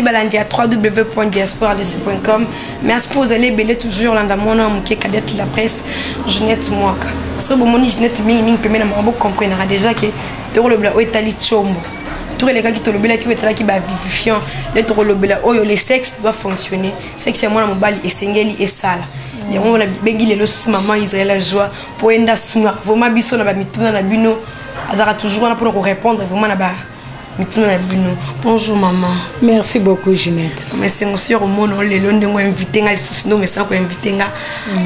Merci balandi ya www.diasporadc.com. Merci pour ozali ebele toujours landa mwana moke, cadette la presse Jeunette Mwaka. So bomoni Jeunette mingi mingi pembeni na makambo, comprenera déjà ke tokolobela oyo etali tshombo. Tokelekaki, tolobelaki oyo etalaki bavivifiant. Nde tokolobela oyo, le sexe doit fonctionner. Sexe ya mwana mobali esengeli esala yango. Nabengi lelo susu mama Israel Joie mpo enda sunga vraiment biso na bamituna na bino. Azalaka toujours wana mpona korépondre vraiment na ba mituna na bino. Bonjour maman. Merci beaucoup, Ginette. Esengo so ya komona lelo ndenge oinvite nga lisusu, nde omesana koinvite nga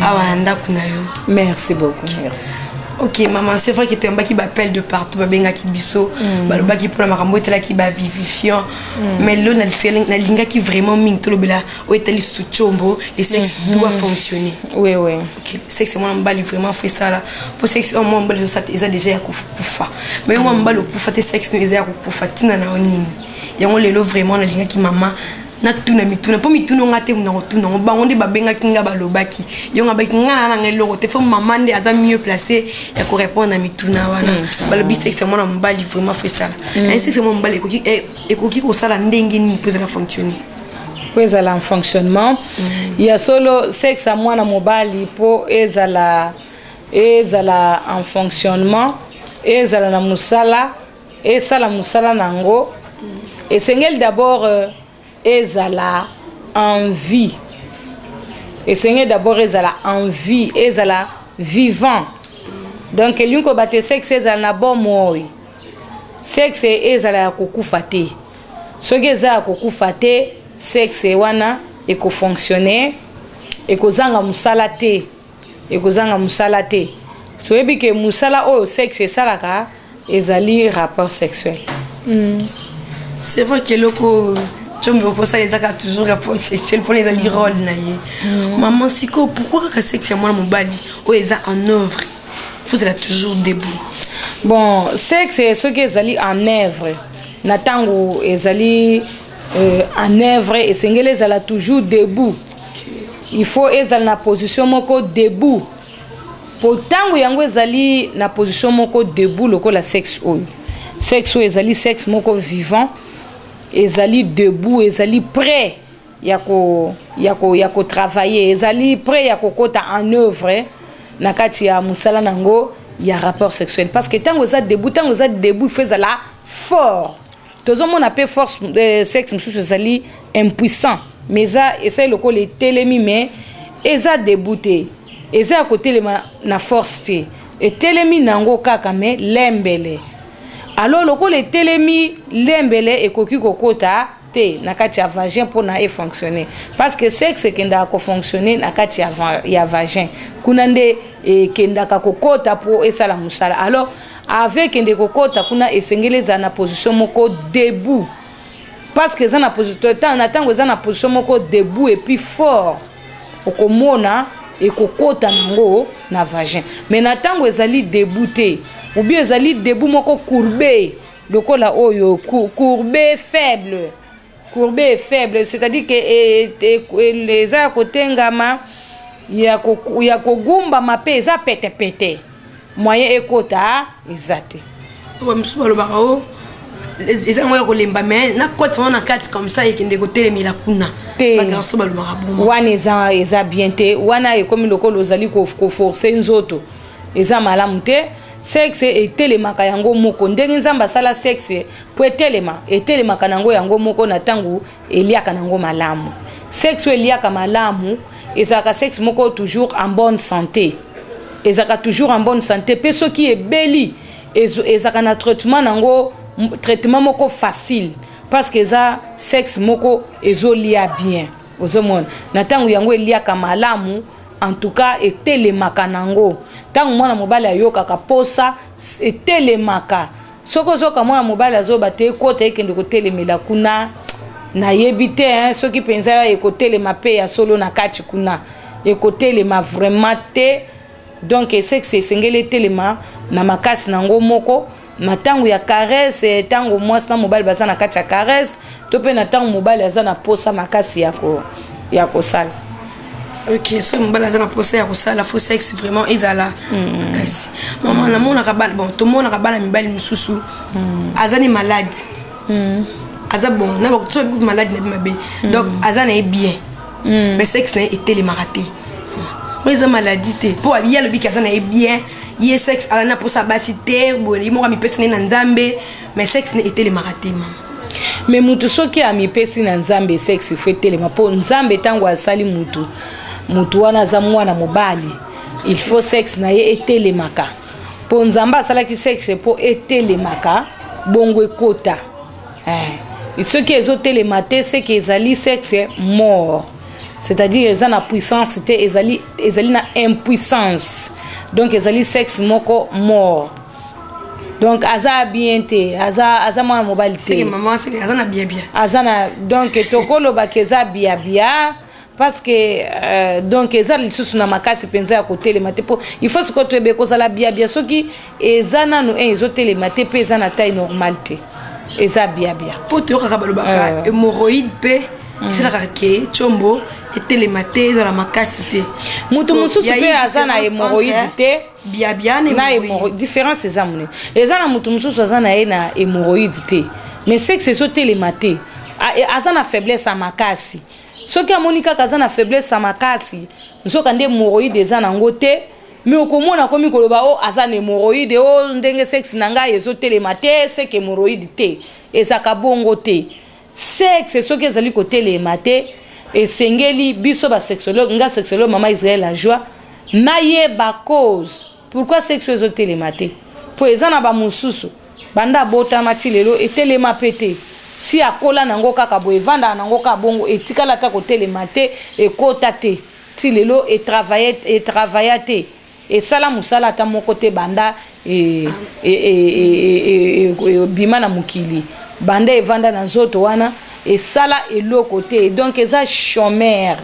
awa na ndako na yo. Merci beaucoup, merci. Ok maman, c'est vrai que toyambaki baappel de partout, babengaki biso, balobaki mpona makambo etalaki bavivifiant, mais lelo nalingaki vraiment mingi tolobela oyo etali susu tshombo, le sexe doit fonctionner. Oui. Ok, sexe mwana mobali vraiment faut esala, mpo sexe oyo mwana mobali ezosala te eza déjà ya kokufa. Mais yo mwana mobali okufa te, sexe no eza ya kokufa, ntina na yo nini? Yango lelo vraiment nalingaki mama natuna mituna, mpo mituna nga te na kotuna yango, bango nde babengaki nga, balobaki yo nga baki nga na nanga eloko te, faut mama nde aza mieux placé ya korépondre na mituna wana. Balobi sexe ya mwana mobali vraiment faut esala. Sexe ya mwana mobali ekoki kosala ndenge nini mpo ezala fonctionner? Mpo ezala en fonctionnement ya solo, sexe ya mwana mobali mpo ezala en fonctionnement, ezala na mosala, esala mosala nango, esengeli d'abord ezala en vie. Esengeli d'abord ezala en vie, ezala vivant. Donc elingi koloba te sexe ezala na bomoi, sexe ezala ya kokufa te. Soki eza ya kokufa te, sexe wana ekofonctionne, ekozanga mosala te, ekozanga mosala te. Toyebi ke mosala oyo sexe esalaka ezali rapport sexuel. C'est vrai que eloko tshombo okosala ezaka toujours rapport sexuel mpona ezali rôle na ye. Maman, sikoyo pourquoi kaka sexe ya mwana mobali oyo eza en œuvre faut ezala toujours debout? Bon, sexe soki ezali en œuvre, na ntango ezali en œuvre, esengeli ezala toujours debout. Il faut ezala na position moko debout, po ntango yango ezali na position moko debout, lokola sexe oyo ezali sexe moko vivant, ezali debout, ezali prêt ya kotravailler, ezali prêt ya kokota en œuvre na kati ya mosala nango ya rapport sexuel. Parce que ntango eza debout, ntango eza debout, il faut ezala fort. Tozomona mpe force sexe mosusu ezali impuissant, mais eza esali lokola etelemi, mais eza debout te, eza ya kotelema na force te, etelemi nango kaka mais lembele. Alors lokola etelemi lembele, ekoki kokota te na kati ya vagin mpona efonctionne, parce que sexe ekendaka kofonctionne na kati ya vagin. Kuna nde ekendaka kokota mpo esala mosala. Alors avant ekende kokota kuna, esengeli ezala na position moko debout, parce que eza na position, na ntango eza na position moko debout et puis fort, okomona ekokota nango na vagin. Mais na ntango ezali debout te, ou bien ezali debout moko courbe, lokola oyo courbe faible, courbe et faible, c'est-à-dire que eza ya kotengama, ya kogumbama, mpe eza petepete, moyen ekota eza te. Bamisusu balobaka o eza yango ya kolemba, mais na koti wana na kati comme ça ekende kotelemela kuna. Te. Bagarçon balobaka bongo. Wana eza bien te. Wana ekomi lokola ozali koforce nzoto, eza malamu te. Sexe etelemaka yango moko ndenge Nzambe asala sexe po etelema, etelemaka nango yango moko na ntango eliaka nango malamu. Sexe oyo eliaka malamu ezalaka sexe moko toujours en bonne santé, ezalaka toujours en bonne santé. Mpe soki ebeli, ezalaka na traitement nango, traitement moko facile, parce que eza sexe moko ezolia bien. Ozomona na ntango yango eliaka malamu, en tout cas etelemaka nango. Ntango mwana mobali ayokaka posa, etelemaka. Soki ozoka mwana mobali azoba te ekota, ekende kotelemela kuna, nayebi te hein, soki mpenza ekotelema mpe ya solo na kati kuna, ekotelema vraiment te. Donc sexe esengeli etelema na makasi nango moko na ntango ya caresse, ntango mwasi na mobali baza na kati ya caresse, to mpe na ntango mobali aza na posa makasi ya kosala. Ok, soki mobali aza na posa ya kosala, faut sexe vraiment ezala makasi. Mama, namonaka bana, bon, tomonaka bana mibali mosusu aza ni malade. Aza bon na bakoso maladi na bi mabe, donc aza na ye bien, mais sexe na ye etelemaka te. Oyo eza maladie te, mpo ye alobiki aza na ye bien, ye sexe aza na mposa basi te, boye ye moko amipesi na ye na Nzambe, mais sexe na etelemaka te, mama. Mais mutu soki amipesi na Nzambe, sexe faut etelema, mpo Nzambe ntango asali mutu, mutu wana aza mwana mobali, il faut sexe na ye etelemaka, mpo Nzambe asalaki sexe mpo etelemaka bongo ekota. Soki ezotelema te, seke ezali sexe mort, c'est-à-dire eza na puissance te, ezali na impuissance, donc ezali sexe moko mort. Donc aza bien te, aza mwana mobali te. Aza na bien bien. Aza na, donc tokolobaka eza biabia, parce que donc eza lisusu na makasi mpenza ya kotelema te, mpo il faut sikoyo toyebe kozala biabia. Soki eza nanu un ezotelema te mpe eza na taille normale te, eza biabia. Mpo toyokaka balobaka hémorroïde mpe esalaka ke tiombo etelema te, ezala makasi te. Moto mosusu mpe aza na hémorroïde te. Biabia. Na hémorroïde, différence eza monene. Eza na moto mosusu aza na ye na hémorroïde te, mais sexe ezotelema te, aza na faiblesse ya makasi. Soki amoni kaka aza na faiblesse ya makasi, nzoka nde hémorroïde eza nango te. Mais okomona akomi koloba o aza na hémorroïde, o ndenge sexe na ngai ezotelema te, seke hémorroïde te. Ezaka bongo te. Sexe soki ezali kotelema te, esengeli biso basexologue, nga sexologue mama Israel La Joie, nayeba cause pourquoi sexe ezotelema te. Mpo eza na bamosusu, banda abotama ti lelo etelema mpe te, ti akola nango kaka boye, evandaka nango kaka bongo, etikala ata kotelema te, ekota te ti lelo, etravailla te, esala mosala ata moko te banda ebima na mokili, banda evanda na nzoto wana, esala eloko te. Donc eza chômeur,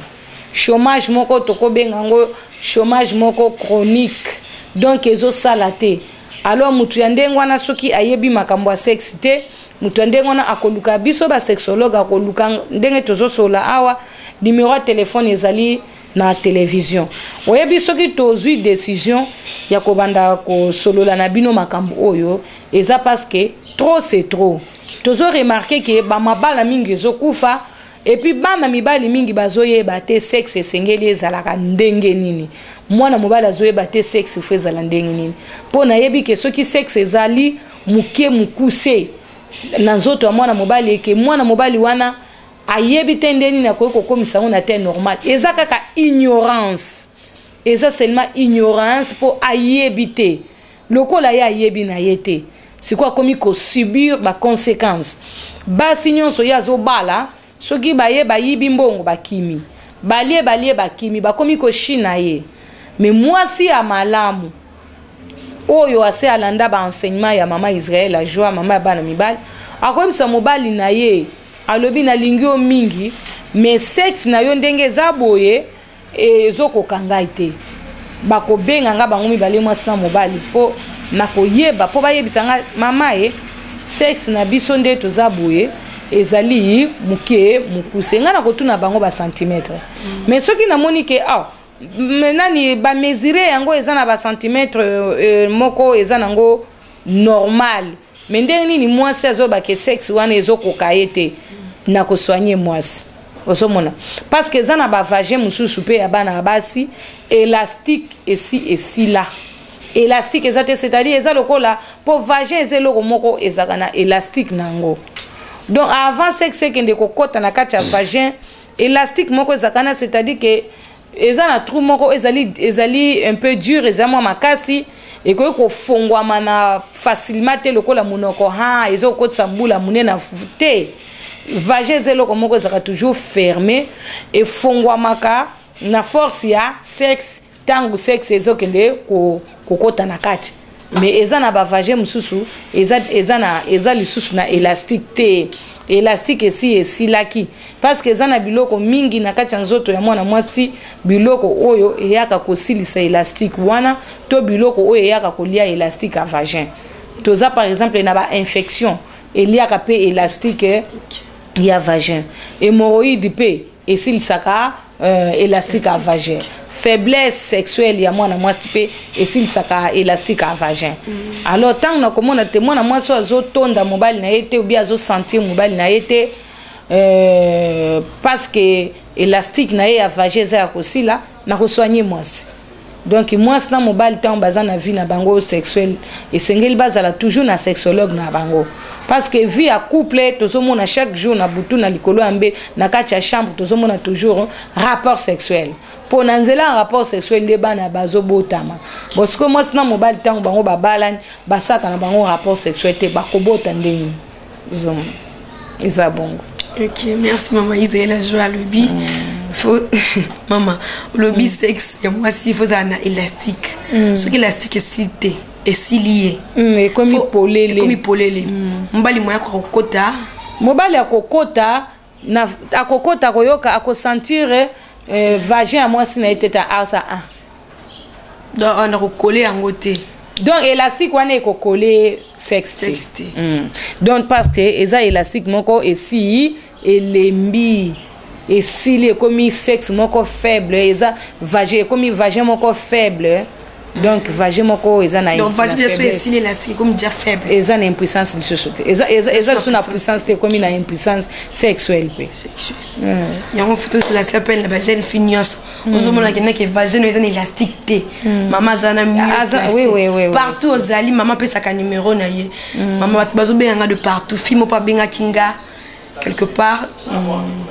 chômage moko tokobenga yango chômage moko chronique, donc ezosala te. Alors motu ya ndenge wana, soki ayebi makambo ya sexe te, moto ya ndenge wana akoluka biso basexologue, akoluka ndenge tozosola awa. Numéro ya telefone ezali na télévision. Oyebi, soki tozwi décision ya kobanda kosolola na bino makambo oyo, eza parce que trop c'est trop. Tozo remarquer ke bamabala mingi ezokufa, et puis bana mibali mingi bazoyeba te sexe esengeli ezalaka ndenge nini. Mwana mobali azoyeba te sexe faut ezala ndenge nini, mpo nayebi ke soki sexe ezali moke, mokuse na nzoto ya mwana mobali, eke mwana mobali wana ayebi te nde nini akoki kokomisa yango na te normal. Eza kaka ignorance, eza seulement ignorance, mpo ayebi te. Lokola ye ayebi na ye te, sikoyo akomi kosubir baconséquence. Basi nyonso ye azobala, soki baye bayibi mbongo, bakimi, balie balie, bakimi, bakomi koshina ye. Mais mwasi ya malamu oyo ase alanda baenseignement ya mama Israel Ajoie, mama ya bana mibali, akoyebisa mobali na ye, alobi: "Nalingi yo mingi, mais sexe na yo ndenge eza boye ezokoka ngai te." Bakobenga nga bango mibale, mwasi na mobali, mpo nakoyeba, mpo bayebisa nga: "Mama, ye sexe na biso nde toza boye, ezali moke, mokuse." Ngai nakotuna bango bacentimètre. Mais soki namoni ke ah, nani bamesure yango eza na bacentimètre moko eza nango normal, mais ndenge nini mwasi azobake sexe wana ezokoka ye te, nakosoigne mwasi. Ozomona, parce que eza na bavagin mosusu mpe ya bana ya basi, élastique esi esila, élastique eza te, c'est-à-dire eza lokola, mpo vagin eza eloko moko ezalaka na élastique na yango. Donc avant sexe ekende kokɔta na kati ya vagin, élastique moko ezalaka na, c'est-à-dire ke eza na trou moko ezali un peu dur, eza mwa makasi, ekoki kofongwama na facilement te lokola monoko ha eza kokotisa mbula monene te. Vagin eza eloko moko ezalaka toujours fermé, efongwamaka na force ya sexe, ntango sexe ezokende kokota na kati. Mais eza na bavagin mosusu eza lisusu na élastique te, élastique esi esilaki, parce que eza na biloko mingi na kati ya nzoto ya mwana mwasi, biloko oyo eyaka kosilisa élastique wana to biloko oyo eyaka kolia élastique ya vagin. Toza par exemple na bainfection, eliaka mpe élastique ya vagin. Hémorroïde mpe esilisaka. élastique ya vagin. Faiblesse sexuelle ya mwana mwasi mpe esilisaka élastique ya vagin. Alors ntango nakomona te mwana mwasi oyo azotonda mobali na ye te, obi azosentir mobali na ye te, parce que élastique na ye ya vagin eza ya kosila, nakosoigner mwasi. Donc mwasi na mobali, ntango baza na vie na bango sexuelle, esengeli bazala toujours na sexologue na bango, parce que vie ya couple, tozomona chaque jour na butu, na likolo ya mbe, na kati ya chambre, tozomona toujours rapport sexuel. Mpo na nzela ya rapport sexuel nde bana bazobotama. Bon, sikoyo mwasi na mobali, ntango bango babalani, basalaka na bango rapport sexuel te, bakobota ndenge? Ozomona, eza bongo. Ok, merci mama Isaela Jo. Alobi faut, mama olobi sexe ya mwasi faut ozala na élastique. Soki élastique esili te, esili ye. Ekomi polele. Ekomi polele, mobali moya akoka kokota? Mobali akokota na akokota, akoyoka, akosentir vagin ya mwasi na ye te, ta asa ah. Donc na kokole yango te? Donc élastique wana ekokole sexe te. Sexe te. Donc parce que eza élastique moko esi elembi, esili, ekomi sexe moko faible, eza vagin, ekomi vagin moko faible. Donc vagin moko eza na Donc vagin na so faiblesse. Esili, élastique ekomi déjà faible. Eza na impuissance lisusu te, eza lisusu na puissance te, ekomi na impuissance sexuelle mpe. Sexuel yango faut tolancer appel na bajeune fille nyonso. Ozomona kendeke vagin oyo eza na élastique te, mama aza na mieux placé. Oui. Partout ozali, mama apesaka numéro na ye. Mama, bato bazobenganga de partout. Fille moko abengaki nga quelque part,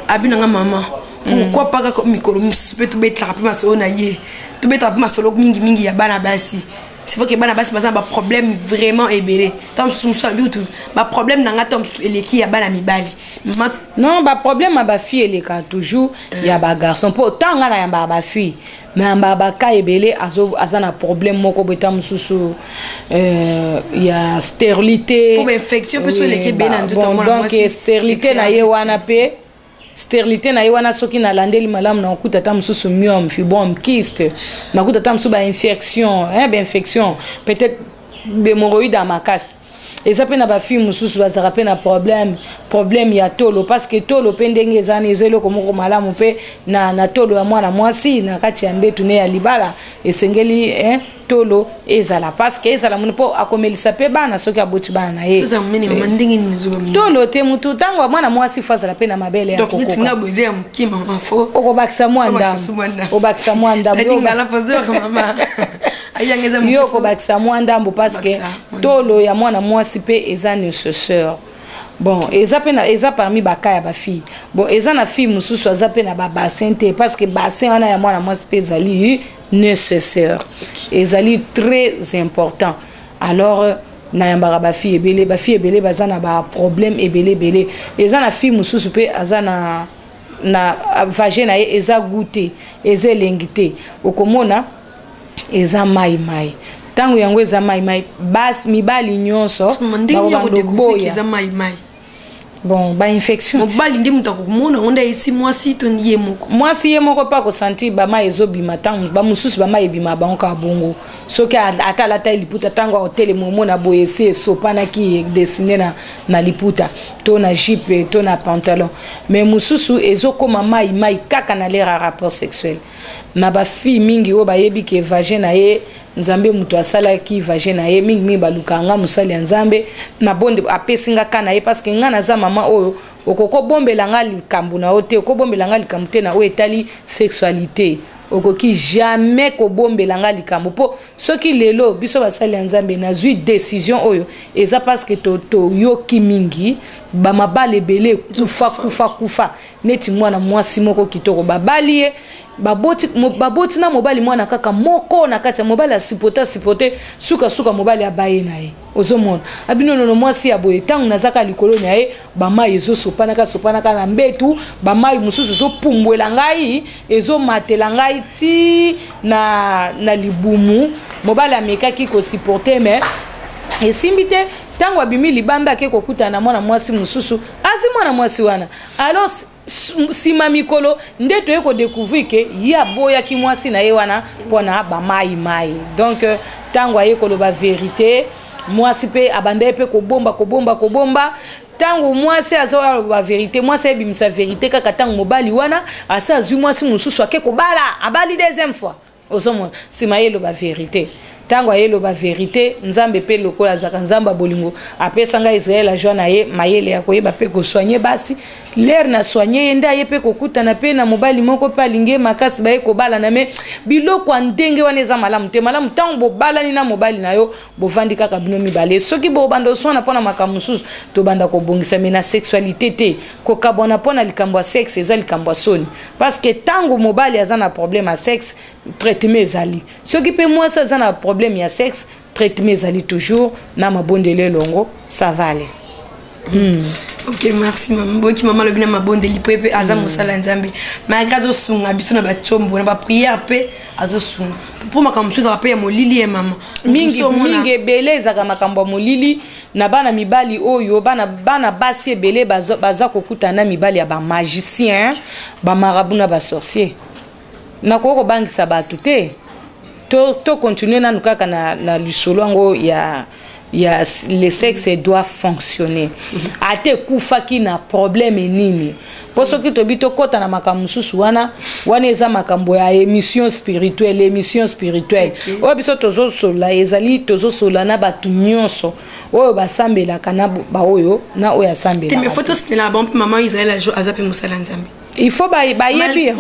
abi nanga: "Mama, pourquoi pas kaka mikolo mosusu mpe tobetelaka mpe masolo na ye, tobetaka mpe masolo mingimingi ya bana basi?" C'est vrai que bana basi baza na baproblème vraiment ebele. Ntango mosusu, mosusu alobi kutu baproblème na nga ntango mosusu eleki ya bana mibali, mama. Non, baproblème ya bafille eleka toujours ya bagarçon, mpo ntango nga nayambaka bafille, nayambaka baka ebele aza na problème moko boye, ta mosusu ya stérilité. Po bainfection mpe so eleki ebele na nzoto ya Bon, mwana donc mwasi, stérilité na ye wana mpe, stérilité na ye wana, soki nalandeli malamu, nakokuta ata mosusu myome, fibrome, kyste, nakuta ata mosusu bainfection, hein, bainfection, peut-être hémorroïde ya makasi. Eza mpe na bafille mosusu bazalaka mpe na problème ya tolo, parce que tolo mpe ndenge eza wana, eza eloko moko malamu mpe na tolo ya mwana mwasi na kati ya mbetu ne ya libala. Esengeli, tolo ezala, parce que ezala moni mpo akomelisa mpe bana soki aboti bana na ye. Toza monene, mama, ndenge nini ozoba monene? Tolo te, mutu ntango mwana mwasi faut azala mpe na mabele ya Donc neti kokoka. nga boye, eza ya moke, mama, faut Okobakisa mwa ndambo, obakisa mwa ndambo. Ngala fozor, mama, ayanga eza moke. Yo okobakisa mwa ndambo, parce que Obakisa mwa. tolo ya mwana mwasi mpe eza nécessaire. Bon, eza mpe na, eza parmi baka ya bafille. Bon, eza na fille mosusu aza mpe na babassin te, parce que bassin wana ya mwana mwasi mpe ezali nécessaire, ezali très important. Alors nayambaka bafille ebele, bafille ebele baza na baproblème ebele ebele. Eza na fille mosusu mpe aza na vagin na ye eza goût te, eza elengi te, okomona eza mai mai. Ntango yango eza mai mai, basi mibali nyonso Mama, ndenge nini bakobanda akodécouvrir oboya. eza mai mai? Bon, bainfection. Mobali nde moto akomona yango nde ayesi mwasi to ye moko? Mwasi ye moko mpe akosentir bamai ezobima. Ntango bamosusu bamai ebima bango kaka bongo, soki ata alata ye liputa, ntango akotelema, omona boye esi esopanaki, dessine na liputa to na jupe to na pantalon. Mais mosusu ezokóma mai mai kaka na l'heure ya rapport sexuel. Na bafille mingi oyo bayebi ke vagin na ye, Nzambe moto asalaki vagin na ye, mingimingi balukaka nga mosali ya Nzambe na bonde apesi nga ka na ye, parce que nga naza mama oyo okoki obombela nga likambo na yo te, okobombela nga likambo te na oyo etali sexualité. Okoki jamais kobombela nga likambo, mpo soki lelo biso basali ya Nzambe nazwi décision oyo, eza parce que toyoki mingi bamabala ebele kufa, kufa, kufa. Neti mwana mwasi moko kitoko, babali ye, baboti na mobali mwana kaka moko na kati ya mobali, asupporte, asupporte, sukasuka mobali abaye na ye. Ozomona abino nono, mwasi ya boye, ntango nazaka likolo na ye, bamai ezosopanaka sopanaka na mbetu, bamai mosusu ezopumbwela ngai, ezomatela ngai ti na libumu. Mobali amekaki kosupporter, mais esimbi te. Ntango abimi libanda, ake kokutana na mwana mwasi mosusu, azwi mwana mwasi wana. Alors nsima mikolo nde toye kodécouvrir ke ye aboyaki mwasi na ye wana mpona bamai mai. Donc ntango aye koloba vérité, mwasi mpe abanda ye mpe kobomba, kobomba, kobomba. Ntango mwasi azoloba vérité, mwasi ayebimisa vérité kaka ntango mobali wana asa azwi mwasi mosusu, ake kobala, abali deuxième fois. Ozomona, nsima ayeloba vérité. Ntango ayeloba vérité, Nzambe mpe lokola azalaka Nzambe ya bolingo, apesa ngai Israel azwa na ye mayele ya koyeba mpe kosoigner basi. Lere na soigner ye, nde aye mpe kokutana mpe na mobali moko mpe alingi ye makasi, baye kobalana. Me biloko ya ndenge wana eza malamu te. Malamu ntango bobalani na mobali na yo, bovandi kaka bino mibale. Soki bobanda oswana mpo na makambo mosusu, tobanda kobongisa, me na sexualité te. Kokabwana mpo na likambo ya sexe eza likambo ya soni, parce que ntango mobali aza na problème ya sexe, traitement ezali. Soki mpe mwasi aza na problème ya sexe, traitement ezali toujours na mabondeli elongo, ça va aller. Ok, merci mama. Boki mama alobi na mabondeli, mpo mpe aza mosala ya Nzambe. Malgré azosunga biso na batiombo na baprière, mpe azosunga mpo makambo mosusu ezalaka mpe ya molili ye, mama. Mingi mingi, ebele ezalaka makambo ya molili na bana mibali oyo bana basi ebele baza kokutana na mibali ya bamagicien, bamarabout na basorcier. Nakoki kobangisa bato te. To continue nanu kaka na lisolo yango ya le sexe doit fonctionner. Ata ekufaki na problème nini, mpo soki tobi tokɔta na makambo mosusu wana, wana eza makambo ya émission spirituelle. Émission spirituelle oyo biso tozosola, ezali tozosola na bato nyonso oyo basambelaka, na baoyo na oyo asambelaka. Mais faut tosinela bango mpe, mama Israel aza mpe mosala Nzambe. Il faut bayebi.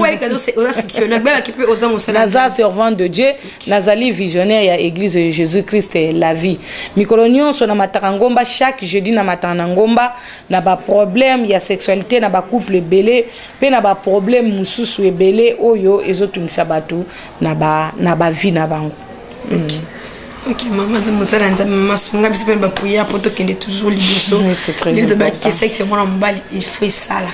Naza servant de Dieu, nazali visionnaire ya Église de Jésus Christ la Vie. Mikolo nyonso na mataka ngomba, chaque jeudi na mataka na ngomba, na baproblème ya sexualité na bacouple ebele, mpe na baproblème mosusu ebele oyo ezotungisa bato na bavie na bango. Ok, mama aza mosala ya Nzambe. Mama, sunga biso mpe baprière mpo tokende toujours liboso. Ndenge tobaki, sexe ya mwana mobali, il faut esala.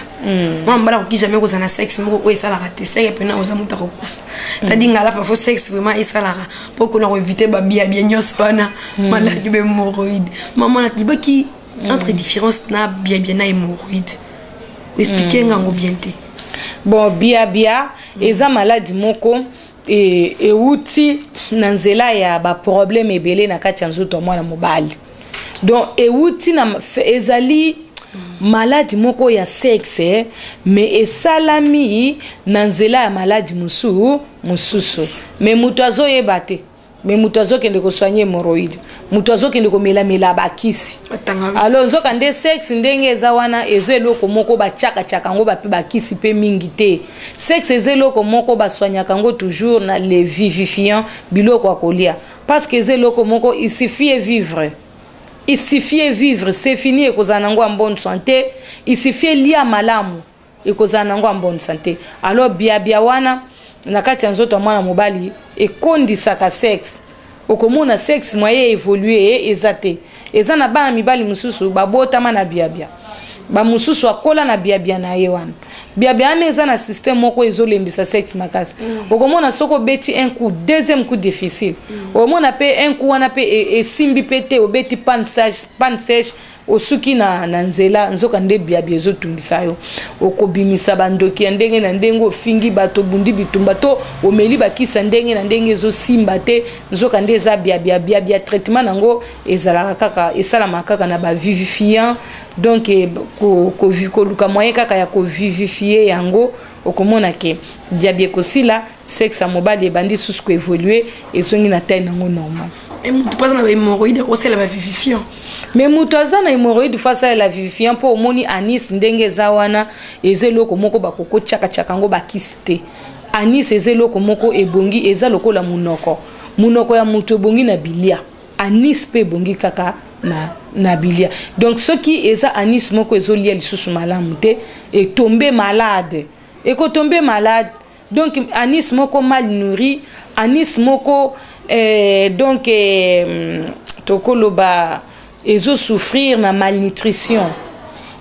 Mwana mobali akoki jamais kozala na sexe moko oyo esalaka te. Sexe mpena oza moto akokufa. Tadi ngala parfois sexe vraiment esalaka mpo kona koéviter babiabia nyonso wana, maladie ba hémorroïde. Mama, nalibaki entre différence na biabia na hémorroïde, oexpliquer ngango bien te. Bon, biabia eza maladie moko euti na nzela ya baproblème ebele na kati ya nzoto ya mwana mobali. Donc euti na, ezali maladie moko ya sexe, mais esalami na nzela ya maladie mosusu, mais moto azoyeba te. Me moto azokende kosoigner hémorroïde, moto azokende komelamela bakisi. Alors nzoka nde sexe ndenge eza wana, eza eloko moko batiakatiaka yango bape bakisi mpe mingi te. Sexe eza eloko moko basoignaka yango toujours na les vivifiant, biloko ya kolia, parce que eza eloko moko, il suffit vivre, il suffit vivre, c'est fini, ekozala nango en bonne santé. Il suffit lia malamu, ekozala nango en bonne santé. Alors biabia wana na kati ya nzoto ya mwana mobali ekondisaka sexe. Okomona sexe moyen évolue eza te. Eza na bana mibali mosusu babotama na biabia, bamosusu akola na biabia na ye wana. Biabia wana eza na système moko ezolembisa sexe makasi. Okomona soki obeti un coup, deuxième coup difficile. Omona mpe un coup wana mpe esimbi mpe te, obeti panne sèche, panne sèche, osuki na nzela. Nzoka nde biabi ezotungisa yo. Okobimisa bandoki ya ndenge na ndenge, ofingi bato, obundi bitumba, to omeli bakisa ndenge na ndenge, ezosimba te. Nzoka nde eza biabia. Biabia, traitement nango ezalaka kaka, esalamaka kaka na bavivifiant. Donc koluka moyen kaka ya kovivifier yango, okomona ke biabi ekosila, sexe ya mobali ebandi susu koévoluer, ezongi na taille nango normal. Motu mpo aza na bahémorroïde akosala bavivifiant? Mais moto aza na hémorroïde faut asalela vivifiant, mpo omoni anus ndenge eza wana, eza eloko moko bakokotiakatiaka yango bakisi te. Anus eza eloko moko ebongi, eza lokola monoko. Monoko ya moto ebongi na bilia, anus mpe ebongi kaka na bilia. Donc soki eza anus moko ezolia lisusu malamu te, etombe malade, ekotombe malade. Donc anus moko mal nourri, anus moko donc tokoloba ezosouffrir na malnutrition.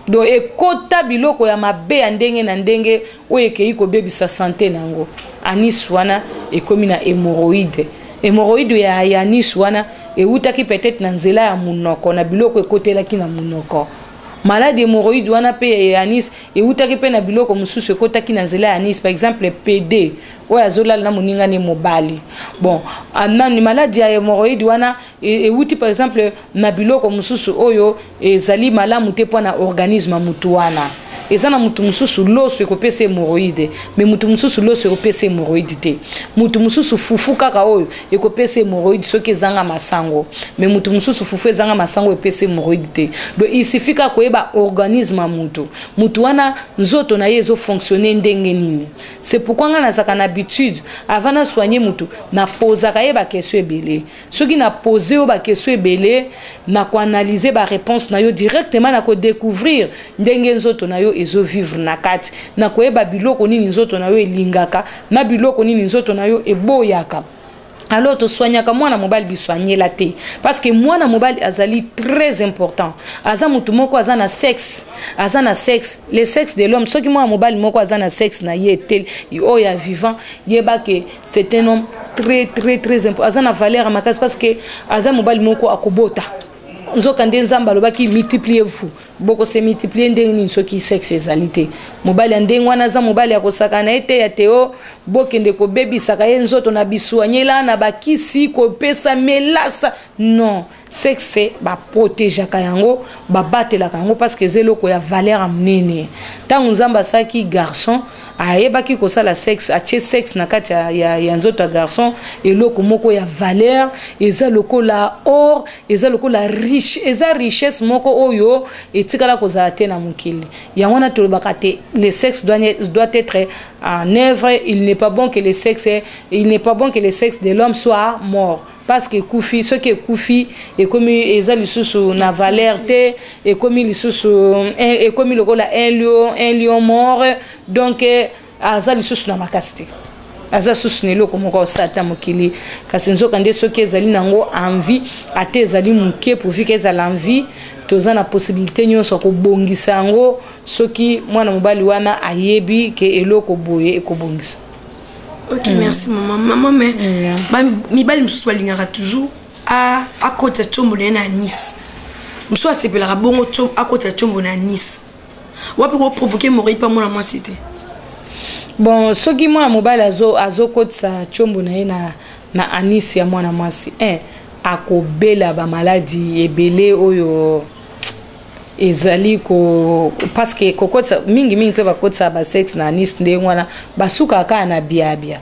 Donc ekota biloko ya mabe ya ndenge na ndenge oyo ekei kobebisa santé na yango. Anus wana ekomi na hémorroïde. Hémorroïde ya anus wana ewutaki peut-être na nzela ya monoko, na biloko ekotelaki na monoko. Maladi hémorroïde wana mpe ya anus ewutaki mpe na biloko mosusu ekotaki na nzela ya anus, par exemple PD oyo azolala na moninga ne mobali. Bon, nani, maladi ya hémorroïde wana ewuti par exemple na biloko mosusu oyo ezali malamu te mpo na organisme ya mutu wana. Eza na mutu mosusu loso ekopesa hémorroïde, mais mutu mosusu loso ekopesa hémorroïde te. Mutu mosusu fufu kaka oyo ekopesa hémorroïde soki ezanga masango, mais mutu mosusu fufu ezanga masango epesa hémorroïde te. Donc il suffit kaka koyeba organisme ya mutu, mutu wana nzoto na ye ezofonctionne ndenge nini. C'est pourquoi ngai nazalaka na habitude, avant nasoigne mutu, napozaka ye baquestion ebele. Soki napose yo baquestion ebele, nakoanalyse baréponse na yo directement, nakodécouvrir ndenge nzoto na yo ezovivre na kati, nakoyeba biloko nini nzoto na yo elingaka na biloko nini nzoto na yo eboyaka. Alors tosoignaka mwana mobali bisoignela te, parce que mwana mobali azali très important. Aza motu moko aza na sexe, aza na sexe, le sexe de l'homme. Soki mwana mobali moko aza na sexe na ye te oyo ya vivant, yeba ke c'est un homme très très très important, aza na valeur ya makasi, parce que aza mobali moko akobota. Nzoka nde Nzambe alobaki: "Multipliez vous." Bokose multiplier ndenge nini soki sexe ezali te? Mobali ya ndenge wana aza mobali ya kosaka na ye te, ya te o bokende kobebisaka ye nzoto na biswanyela, na bakisi, kopesa melasa. Non, sexe baprotegeaka yango, babatelaka yango, parce que eza eloko ya valeur ya monene. Ntango Nzambe asalaki garçon, ayebaki kosala sexe, atie sexe na kati ya nzoto ya garçon, eloko moko ya valeur. Eza lokola or, eza lokola riche, eza richesse moko oyo etikala kozala te na mokili. Yango wana tolobaka te, le sexe doit être en œuvre. Il n'est pas bon que le sexe de l'homme soit mort, parce que ekufi, soki ekufi, ekomi eza lisusu na valeur te, ekomi lisusu, ekomi lokola un lion mort. Donc aza lisusu na makasi te, aza susu na eloko moko osala ta mokili. Kasi nzoka nde soki ezali nango envie, ate ezali moke, pourvu ke ezala envie, toza na possibilité nyonso ya kobongisa yango, soki mwana mobali wana ayebi ke eloko boye ekobongisa. Ok, merci mama. Mama, mais mibali mosusu balingaka toujours akotisa tiombo na ye na anus. Mosusu asepelaka bongo, akotisa tiombo na anus. Wapi koprovoke hémorroïde mpa mwana mwasi te? Bon, soki mwana mobali azokotisa tiombo na ye na anus ya mwana mwasi, akobela bamaladi ebele oyo ezali ko, parce que kokotisa mingimingi mpe bakotisa basexe na anus ndenge wana, basukaka kaka na biabia.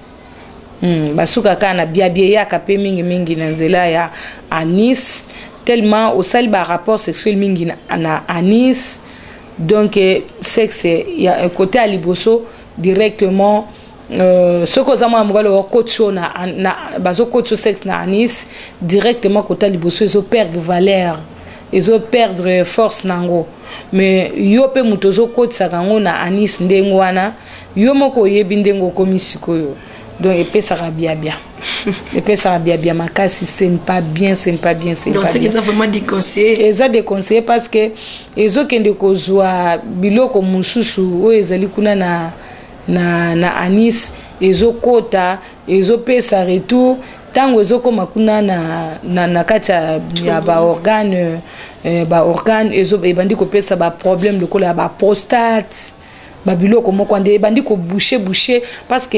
Basukaka kaka na biabia, eyaka mpe mingimingi na nzela ya anus, tellement osali barapport sexuel mingi na anus. Donc sexe ya côté ya liboso directement, soki oza mwana mobali, bakoti yo na bazokoti yo sexe na anus directement, kota liboso ezoperdre valeur, ezoperdre force nango. Mais yo mpe moto ozokotisaka yango na anus ndenge wana, yo moko oyebi ndenge okomi sikoyo. Donc epesaka biabia, epesaka biabia makasi. Ce n'est pas bien, ce n'est pas bien, ce n'est Donc pas c'est bien. Eza vraiment déconseillé. Eza déconseillé, parce que ezokende kozwa biloko mosusu oyo ezali kuna na anus, ezokota, ezopesa retour. Ntango ezokóma kuna na kati ya baorgane, baorgane ebandi kopesa baproblème lokola ya baprostate, babiloko moko nde ebandi kobouche bouche, parce que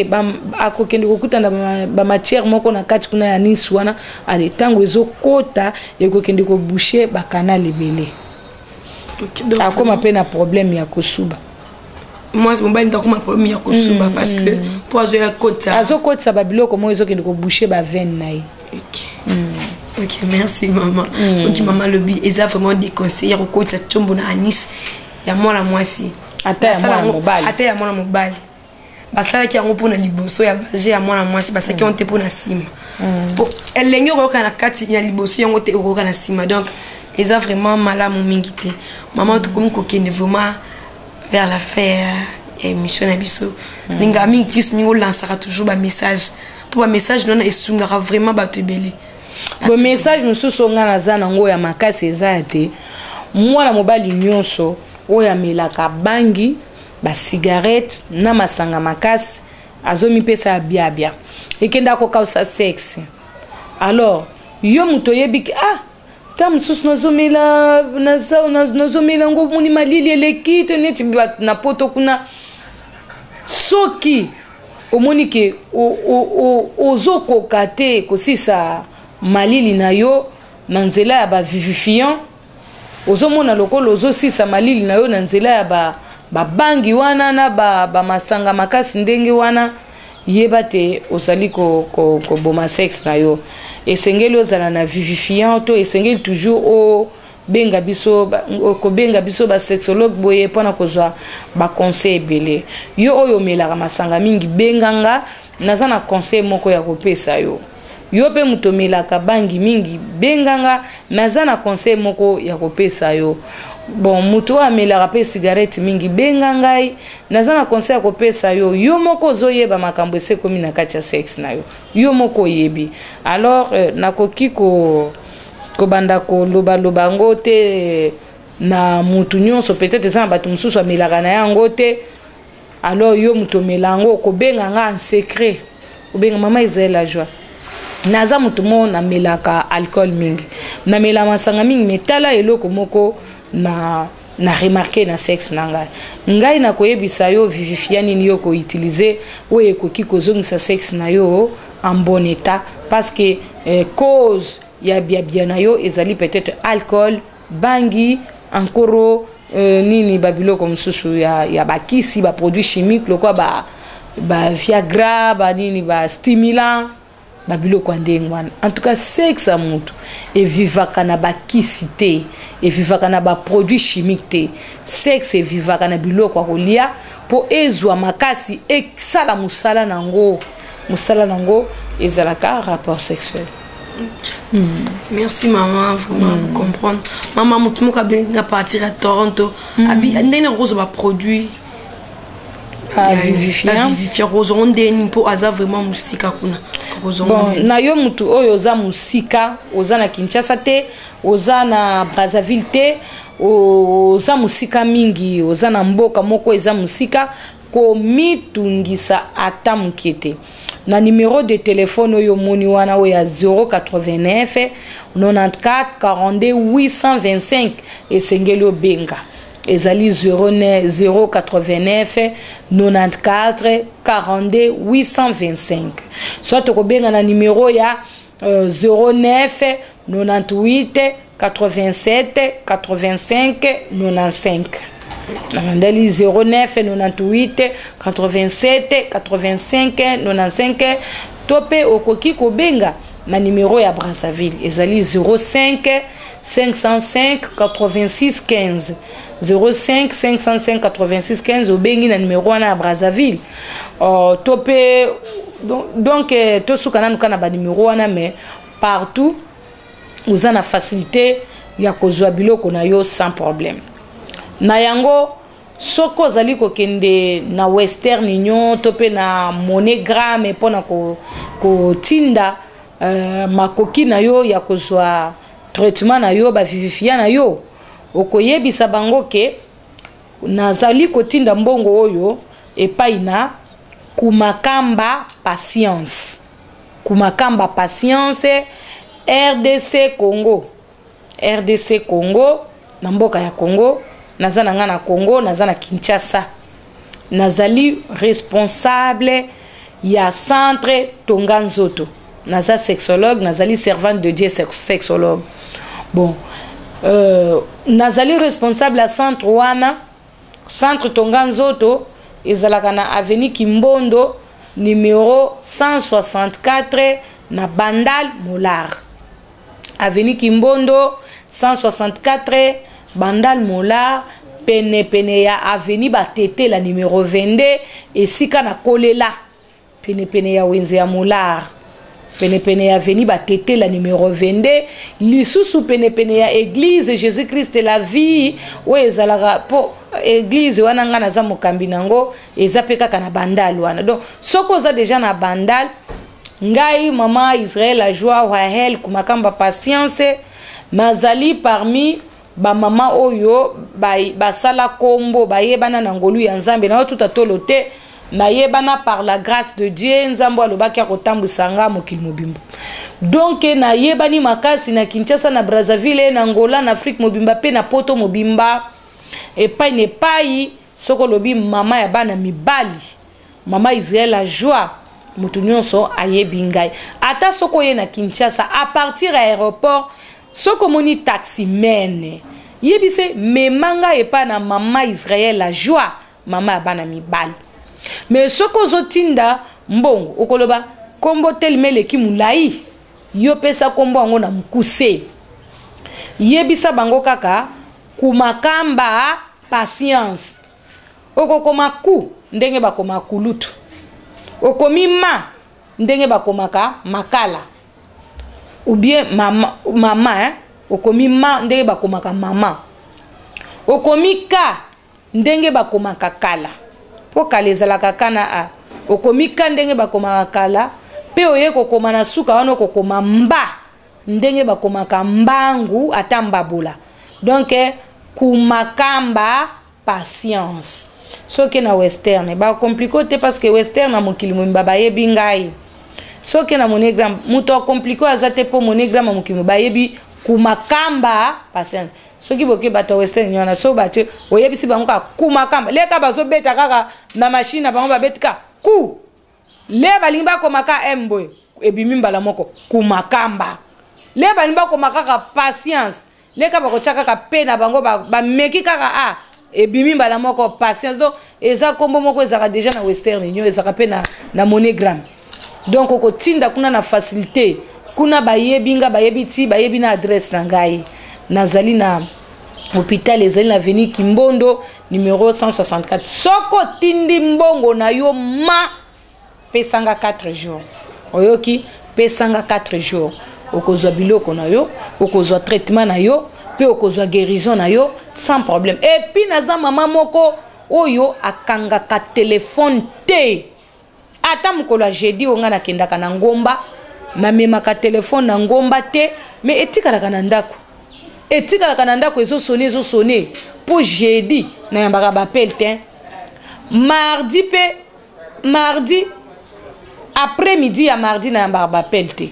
akokende kokutana bamatière moko na kati kuna ya anus wana. Ale, ntango ezokota, ekokende kobouche bacanal ebele. Ok, donc akóma mpe na problème ya kosuba. Mwasi, mobali nde akoma problème ya kosuba, parce que mpo azoya kota Azokotisa babiloko moko, ezokende kobouche baveine na ye. Ok, merci mama. Ok mama, alobi eza vraiment déconseillé ya kokotisa tiombo na anus ya mwana mwasi. Ata ya Basala mwana mobali. Ata ya mwana mobali. Basalaki yango mpona liboso ya vagin ya mwana mwasi, basalaki yango te mpona nsima. Po elenge okoyoka na kati ya liboso yango te okoyoka na nsima. Donc eza vraiment malamu mingi te. Mama, tokomi kokende vraiment vers la fin ya émission na biso. Lingaka mingi plus mingi olansaka toujours bamessage, mpo bamessage wana esungaka vraiment bato ebele. Bo message mosusu oyo ngai naza nango ya makasi eza ya te, mwana mobali nyonso oyo amelaka bangi, basigarete na masanga makasi, azomipesa ya biabia, ekenda kokausa sexe. Alors yo moto oyebi ke ah, Ta mosusu nazomela, nazomela yango, omoni malili eleki to neti na poto kuna. Soki omoni ke ozokoka te kosisa malili na yo na nzela ya bavivifiant, ozomona lokola ozosisa malili na yo na nzela ya babangi wana na bamasanga makasi ndenge wana, yeba te ozali koboma sexe na yo. Esengeli ozala na vivifiant to esengeli toujours obenga biso, kobenga biso basexologue boye mpona kozwa baconseil ebele. Yo oyo omelaka masanga mingi, benganga, naza na conseil moko ya kopesa yo. Yo mpe moto omelaka bangi mingi, benganga, naza na conseil moko ya kopesa yo. Bon, moto oyo amelaka mpe cigarette mingi, benga ngai, naza na conseil ya kopesa yo. Yo moko ozoyeba makambo esi ekomi na kati ya sexe na yo, yo moko oyebi. Alors nakoki kobanda kolobaloba yango te na mutu nyonso. Peut-être eza na bato mosusu amelaka na yango te. Alors yo moto omela yango, okobenga nga en secret, obenga mama Israel la joie: naza moto moko namelaka alcool mingi, namela masanga mingi, me tala eloko moko na remarquer na sexe na ngai. Ngai nakoyebisa yo vivifiant nini yo koutiliser oyo ekoki kozongisa sexe na yo en bon état, parce que cause ya biabia na yo ezali peut-être alcool, bangi, ankoro, nini, babiloko mosusu ya bakisi, baproduit chimique lokola ba Viagra, banini, bastimulant, babiloko ya ndenge wana. En tout cas, sexe ya motu evivaka na bakisi te, evivaka na baproduit chimique te. Sexe evivaka na biloko ya kolia mpo ezwa makasi, esala mosala nango. Mosala nango ezalaka rapport sexuel. Merci maman, vraiment comprendre. Mama, motu moko abengi à partir ya Toronto, abi ndenge nakozwa baproduit vivifiant? Kozwa ndeni mpo aza vraiment mosika kuna? Bon, na yo mutu oyo oza mosika, oza na Kinshasa te, oza na Brazzaville te, oza mosika mingi, oza na mboka moko eza mosika, komitungisa ata moke te. Na numéro de téléphone oyo omoni wana, oyo ya 089 94 42 825, esengeli obenga. Ezali 089 94 42 825, soit tokobenga na numéro ya 09 98 87 85 95. Nalandeli: 09 98 87 85 95. To mpe okoki kobenga na numéro ya Brazzaville, ezali 05 505 86 15, 05 505 86 15. Obengi na numéro wana ya Brazzaville, to mpe donc tosuka nanu kaka na banumero wana, mais partout oza na facilité ya kozwa biloko na yo sans problème. Na yango, soki ozali kokende na Western Union to mpe na MoneyGram mpona kotinda makoki na yo ya kozwa traitement na yo, bavivifiant na yo, okoyebisa bango ke nazali kotinda mbongo oyo epai na Kumakamba Patience, Kumakamba Patience, RDC Congo, RDC Congo, na mboka ya Congo. Naza na ngai na Congo, naza na Kinshasa, nazali responsable ya centre Tonga Nzoto, naza sexologue, nazali servante de Dieu sexologue. Bon, nazali responsable ya centre wana. Centre Tonga Nzoto ezalaka na avenue Kimbondo numéro 164 na Bandal Molar. Avenue Kimbondo 164, Bandal Molar, penepene ya avenue Batetela numéro 22, esika na kolela, penepene ya wenze ya Molar, penepene ya avenue Batetela numéro 22, lisusu penepene ya église Jésus Christ la vie oyo ezalaka, mpo église wana ngai naza mokambi nango, eza mpe kaka na Bandal wana. Donc soki oza déjà na Bandal, ngai mama Israel Ajoie Rahel Kumakamba Patience, nazali parmi bamama oyo basala kombo, bayebana na ngolu ya Nzambe. Na yo tuta tolo te. Nayebana par la grâce de Dieu. Nzambe alobaki akotambwisa nga mokili mobimba. Donc nayebani makasi na Kinshasa, na Brazzaville, na Angola, na Afrique mobimba mpe na Poto mobimba, epai na epai. Soki olobi mama ya bana mibali, mama Israel la Joie, moto nyonso ayebi ngai. Ata soki oye na Kinshasa, à partir ya aéroport, soki omoni taximan, yebise mema ngai epai na mama Israel la Joie, mama ya bana mibali. Mais soki ozotinda mbongo, okoloba nkombo telema eleki molai, yo pesa nkombo yango na mokuse. Yebisa bango kaka Kumakamba Patience. Okokoma ku ndenge bakoma kulutu, okomi ma ndenge bakomaka makala, ou bien mama, mama hein? Okomi ma ndenge bakomaka mama, okomi ka ndenge bakomaka kala, mpo kala ezalaka ka na a. Okomi ka ndenge bakomaka kala, mpe oye kokoma na suka wana, okokoma mba ndenge bakomaka mbangu, ata mbabola. Donc Kumakamba Patience. Soki na Western, bacompliquer te, parce que Western na mokili mobimba bayebi ngai. Soki na MoneyGram, moto acompliquer aza te, mpo MoneyGram ya mokili bayebi Kumakamba Patience. Soki boke, bato ya Western wana, so batie, oyebisi bango kaka Kumakamba, leka bazobeta kaka na machine na bango, babeti ka ku le balingi bakoma ka m boye, ebimi mbala moko Kumakamba. Le balingi bakoma kaka Patience, leka bakotya kaka pe na bango, bameki kaka a, ebimi mbala moko Patience. Donc eza nkombo moko ezalaka déjà na Western Union, ezalaka mpe na MoneyGram. Donc okotinda kuna na facilité. Kuna bayebi nga, bayebi ti bayebi na adresse na ngai. Nazali na hôpital, ezali na avenue Kimbondo, numéro 164. Soki otindi mbongo na yo, ma pesanga 4 jours. Oyoki? Pesanga 4 jours, okozwa biloko na yo, okozwa traitement na yo, mpe okozwa guérison na yo sans problème. Et puis naza mama moko oyo akangaka telefone te. Ata mokolo ya jeudi oyo ngai nakendaka na ngomba, namemaka telefone na ngomba te, mais etikalaka na ndako, etikalaka na ndako, ezosonner, ezosonner, mpo jeudi nayambaka baappel te. Mardi mpe, mardi après midi ya mardi nayambaka baappel te.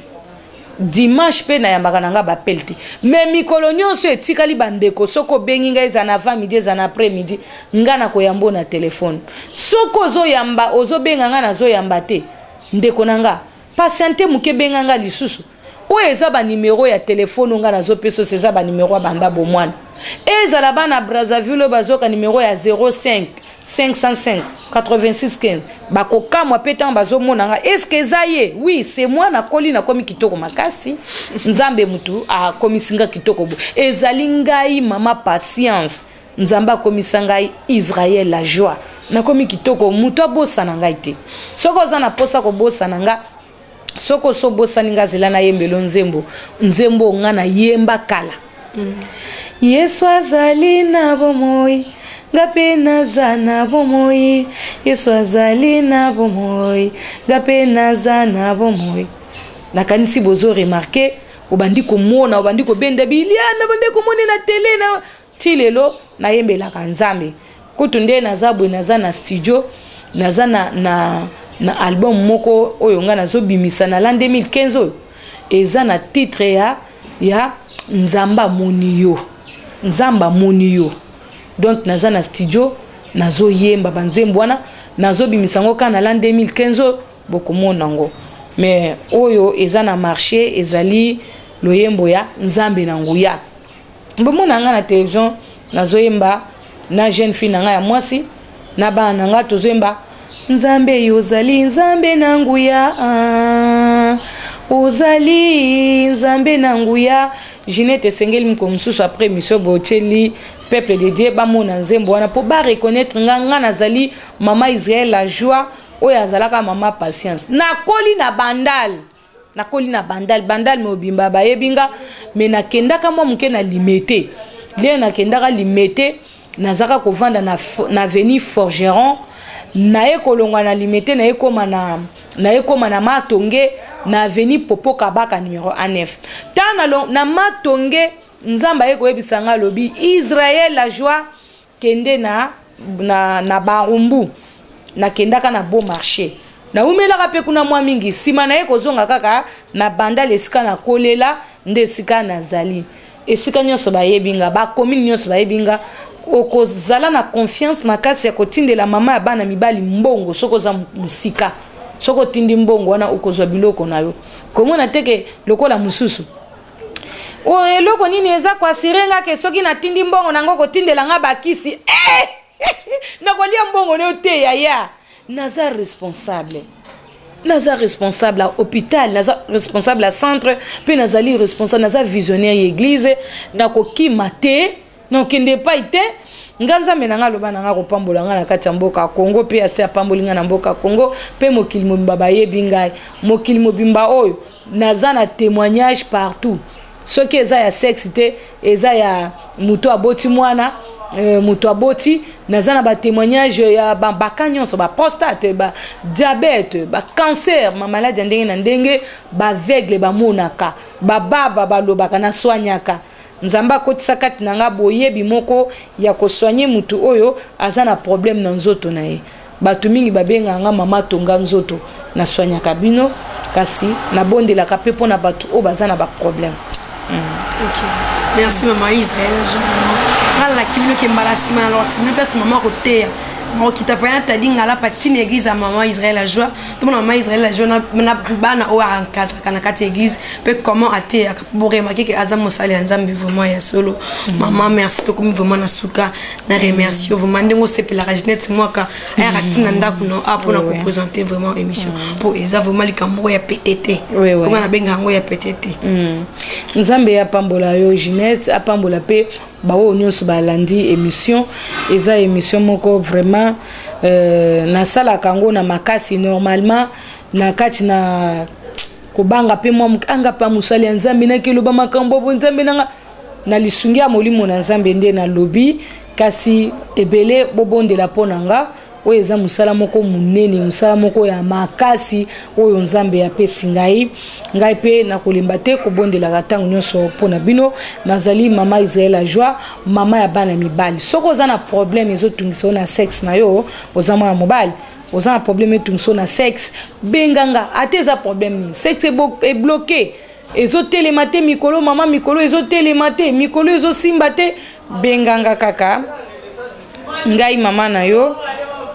Dimanche mpe nayambaka na nga baappel te. Mais mikolo nyonso etikali, bandeko, soki obengi ngai, eza na avant midi, eza na après midi, nga na koyamba na telefone. Soki ozoyamba, ozobenga nga, nazoyamba te, ndeko na nga, patiente moke, benga nga lisusu. Oyo eza banimero ya telefone nga nazopesa oso, eza banimero ya banda bomwana. Ezala bana Brazzaville oyo bazoka nimero ya 05 505 86 15, bakokamwa mpe ntango bazomona nga: "Est-ce eza ye?" Oui, c'est moi. Nakoli, nakomi kitoko makasi. Nzambe mutu akomisi nga kitoko bo. Ezali ngai mama Patience. Nzambe akomisa ngai Israel la Joie. Nakomi kitoko, moto abosana ngai te. Soki oza na mposa kobosana nga, soki oso obosani nga, zela nayembelo nzembo, nzembo nga nayemba kala. Yesu azali na bomoi, nga mpe naza na bomoi. Yesu azali na bomoi, nga mpe naza na bomoi. Nakanisi bozo remarquer, obandi komona, obandi kobenda biliana, bandi komona na tele na ti lelo nayembelaka Nzambe. Kutu nde naza boye, naza na studio, naza na album moko oyo ngai nazobimisa na l'an 2015, oyo eza na titre ya "Nzambe amoni yo", "Nzambe amoni yo". Donc naza na studio, nazoyemba banzembo wana, nazobimisa yango kaka na l'an 2015 oyo, bokomona yango. Mais oyo eza na marché ezali loyembo ya "Nzambe na nguya". Bomona nga na télévision, nazoyemba na jeune fille na ngai ya mwasi na bana na ngai, tozoyemba: "Nzambe, ozali Nzambe na nguya, ozali Nzambe na nguya." Ginete, esengeli moko mosusu après émission botieli peuple de Dieu bamona nzembo wana mpo bareconnaître nga. Nga nazali mama Israel la Joie, oyo azalaka mama Patience. Nakoli na Bandal, nakoli na Bandal. Bandal mobimba bayebi nga. Mais nakendaka mwa moke na Limete. Lie nakendaka Limete, nazalaka kovanda na avenue Forgeron. Naye kolongwa na Limete, naye koma na Matonge, na avenue Popo Kabaka, numéro A9. Ta na Matonge, Nzambe aye koyebisa nga, alobi: "Israel la Joie, kende na Barumbu." Nakendaka na Beau Marché, nawumelaka mpe kuna mwa mingi. Nsima na ye kozonga kaka na Bandal, esika nakolela nde esika nazali. Esika nyonso bayebi nga, bacommune nyonso bayebi nga. Okozala na confiance makasi ya kotindela mama ya bana mibali mbongo. Soki oza mosika, soki otindi mbongo wana, okozwa biloko na yo. Komona te ke lokola mosusu oyo eloko nini eza koassurer nga ke soki natindi mbongo nango kotindela nga bakisi, eh! Nakolia mbongo na yo te, yaya. Naza responsable, naza responsable ya hôpital, naza responsable ya centre, mpe nazali responsable, naza visionnaire ya église. Nakokima te, nakokende epai te. Nga Nzambe na nga aloba na nga kopambola nga na kati ya mboka ya Kongo, mpe ase apamboli nga na mboka ya Kongo, mpe mokili mobimba bayebi ngai. Mokili mobimba oyo naza na témoignage partout. Soki eza ya sexe te, eza ya moto aboti mwana, moto aboti, naza na batémoignage ya baka nyonso: baprostate, badiabète, bacancer, mamaladi ya ndenge na ndenge, baaveugle bamonaka, bababa balobaka. Nasoignaka. Nzambe akotisa kati na nga boyebi moko ya kosoigner mutu oyo aza na problème na nzoto na ye. Bato mingi babengaka nga mama tonga nzoto. Nasoignaka bino, kasi nabondelaka mpe mpo na bato oyo baza na baproblème. Ok, merci mama Israel. Nalaki bino ke mbala nsima na lorti bino place mama koteya, nakokita mpe natadi ngala patina église ya mama Israel la Joie. Tomona mama Israel la Joie na bana oyo aencadraka na kati ya église, mpe comment ateyaka. Boremarquer ke aza mosali ya Nzambe vraiment ya solo. Mama, merci. Tokomi vraiment na suka. Na remercie yo vraiment ndenge osepelaka Ginette Mwaka ayaka ntina ndako na a mpona koprésenter vraiment émission, mpo eza vraiment likambo moko ya pete te. Mponga nabenga yango ya pete te. Nzambe apambola yo, Ginette, apambola mpe baoyo nyonso balandi émission. Eza émission moko vraiment nasalaka yango na makasi. Normalement na kati na kobanga mpe mwa moke, anga mpe mosali ya Nzambe nakeloba makambo bo Nzambe nanga na lisungi ya molimo na Nzambe nde nalobi. Kasi ebele bobondela mpo na nga. Oyo eza mosala moko monene, mosala moko ya makasi oyo Nzambe apesi ngai. Ngai mpe nakolemba te kobondelaka ntango nyonso mpo na bino. Nazali mama Israel la Joie, mama ya bana mibali. Soki oza na problème ezotungisa yo na sexe na yo, oza mwana mobali, oza na problème etungisa yo na sexe, benganga. Ata eza problème nini, sexe ebloquer, ezotelema te mikolo, mama, mikolo ezotelema te, mikolo ezosimba te, benganga kaka ngai mama na yo.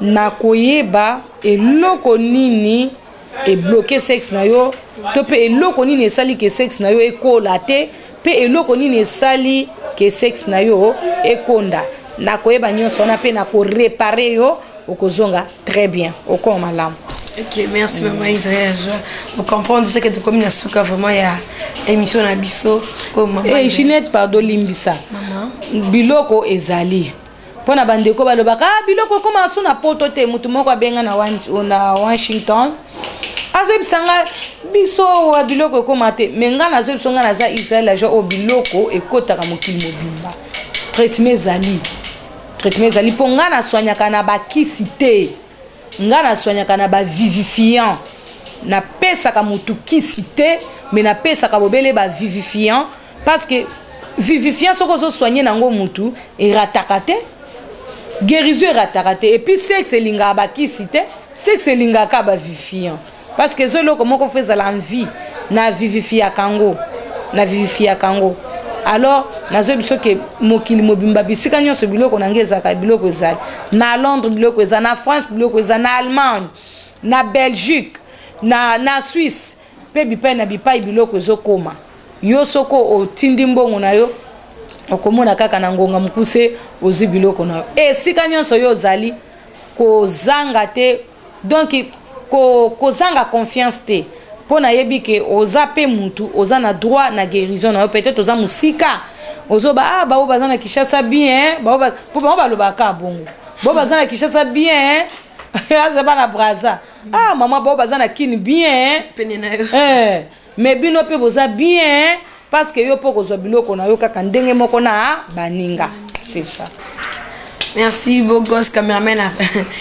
Nakoyeba eloko nini ebloquer sexe na yo, to mpe eloko nini esali ke sexe na yo ekola te, mpe eloko nini esali ke sexe na yo ekonda. Nakoyeba nyonso wana mpe nakoréparer yo, okozonga très bien, okoma malamu. Ok, merci maman Israël. Vous comprenez déjà que tokomi na suka vraiment ya émission na biso. Oh, maman. Hey, Ginette, pardon, limbisa. Maman. Biloko ezali. Mpo na bandeko balobaka, ah, biloko ekóma so na Poto te. Motu moko abenga na Washington, azoyebisa nga biso awa biloko ekóma te. Me nga nazoyebisa, nga naza Israel la Joie. Oyo biloko ekɔtaka mokili mobimba. Traitement ezali, traitement ezali. Mpo nga nasoignaka na bakisi te, nga nasoignaka na bavivifiant. Napesaka motu kisi te, me napesaka bobele bavivifiant, parce que vivifiant, soki ozosoigner nango mutu, erataka te, guérison erataka te. Et puis sexe elingaka bakisi te, sexe elingaka bavivifiant, parce que eza eloko moko fo ezala envie. Na vivifiaka yango, na vivifiaka yango. Alors nazoyebi soki mokili mobimba, bisika nyonso biloko na ngai ezalaka. Biloko ezali na Londres, biloko eza na France, biloko eza na Allemagne, na Belgique, na Suisse, mpe bipai na bipai biloko ezokoma. Yo soko otindi mbongo na yo, okomona kaka na ngonga mokuse ozwi biloko na yo esika nyonso yo ozali. Kozanga te, donc kozanga confiance te, mpo nayebi ke oza mpe mutu oza na droit na guérison na yo. Peut-être oza mosika, ozoba, ah, bao baza na Kinshasa bien, bao mpo bango balobaka bongo, bao baza na Kinshasa bien, aza bana Braza, ah mama, bao baza na Kini bien. Pene na yo. Eh, mais bino mpe boza bien, parce que yo mpo kozwa biloko na yo kaka ndenge moko na baninga, c'est ça. Merci beau gosse cameraman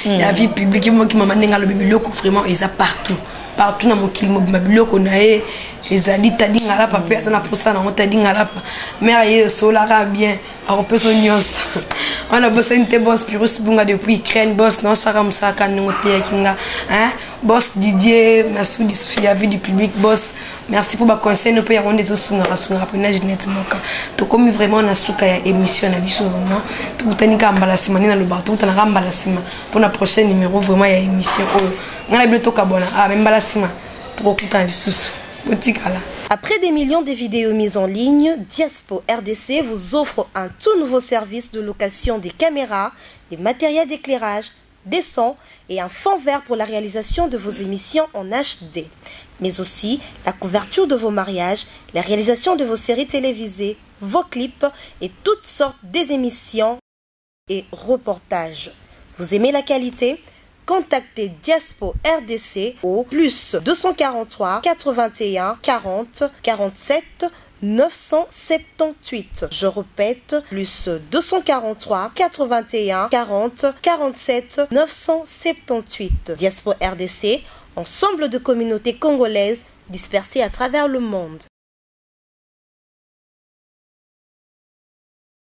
ya vie publique moki. Mama ndenge alobi, biloko vraiment eza partout partout na mokili mobimba. Biloko na ye ezali. Tadi Ngalapa mpe aza na posa nango. Tadi Ngalapa, mare ye osolaka bien, akopesa nyonso. Wana bosani te boss Pirus Bunga depuis Ukraine, boss naosaka mosala kaka ndenge oteyaki nga, hein? Boss Didier Masudi ya vie du public, boss merci mpo baconseil no mpe yango nde ezosungaka sungaka mpena Ginette Moka. Tokomi vraiment na suka ya émission na biso. Vraiment tokutani kaka mbala nsima, nde nalobaka tokutana kaka mbala nsima mpona prochain numéro vraiment ya émission oyo. Ngai na bino tokabwana, ah, me mbala nsima tokokutana lisusu, botikala. Après des millions de vidéos mises en ligne, Diaspo RDC vous offre un tout nouveau service de location des caméras, des matériels d'éclairage, des sons et un fond vert pour la réalisation de vos émissions en HD, mais aussi la couverture de vos mariages, la réalisation de vos séries télévisées, vos clips et toutes sortes des émissions et reportages. Vous aimez la qualité? Contactez Diaspo RDC au plus 243 81 40 47 978. Je répète, plus 243 81 40 47 978. Diaspo RDC, ensemble de communautés congolaises dispersées à travers le monde.